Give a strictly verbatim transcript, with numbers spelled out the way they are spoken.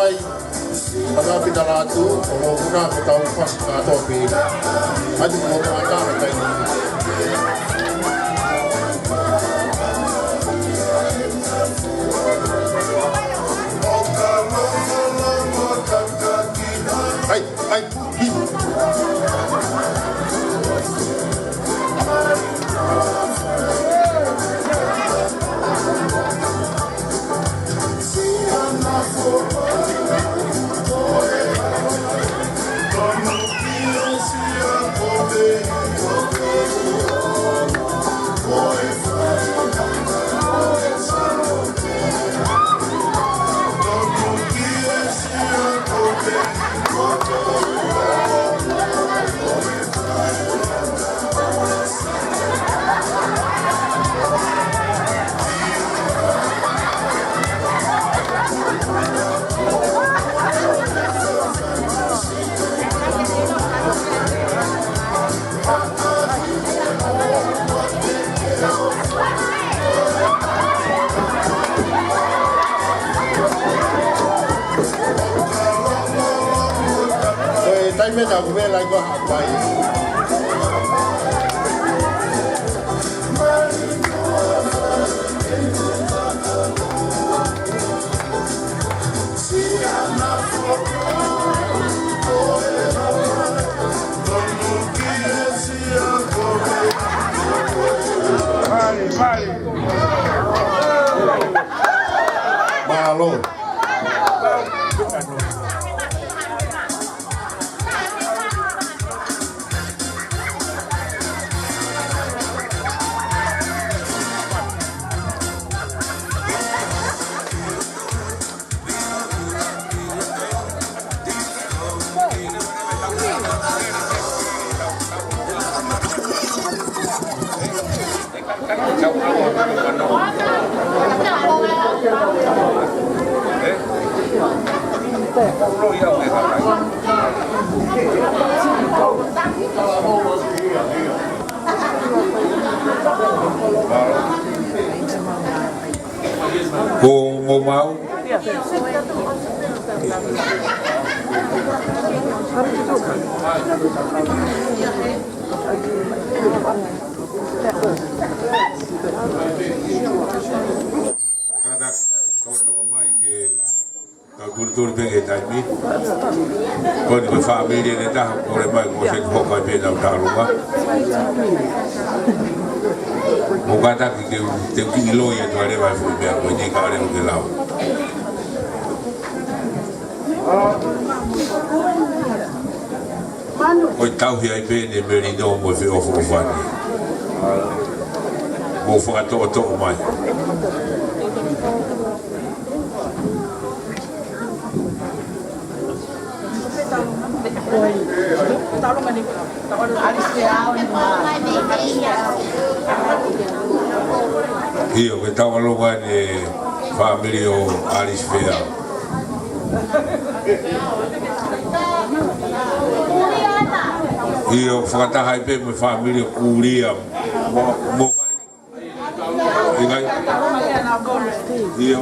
Ai, ʻa e pita lātu, ʻo lōkuna ko tau pasi kātoa pē. Atu ko tau ata, ata. Ai, ai, pu, pu. Ko e taimi ʻe taha ʻoku vela ʻi ko haʻapai. Mali, mali. Mālō. Ko mo mau. Kātaki, ko e toʻo mai ke kau tulituli pē ki he taimi. Ko eni ko e fāmili ʻe taha, kole mai ko e seti hoka pē nau tālunga. Mo kātaki ke u, te u kiʻi loi atu ʻa e leva e foʻi meʻa ko eni ka leo ke lau. Ko e tauhi ai pē ʻene melino mo e feʻofoʻofani. Mo fakatoʻotoʻo mai. ʻIo, ke tau ʻalu mai ʻa e fāmili ʻo Alice Feau. ʻIo, fakataha ai pē mo e fāmili ʻo Kulia mo, mo, ʻikai. ʻIo.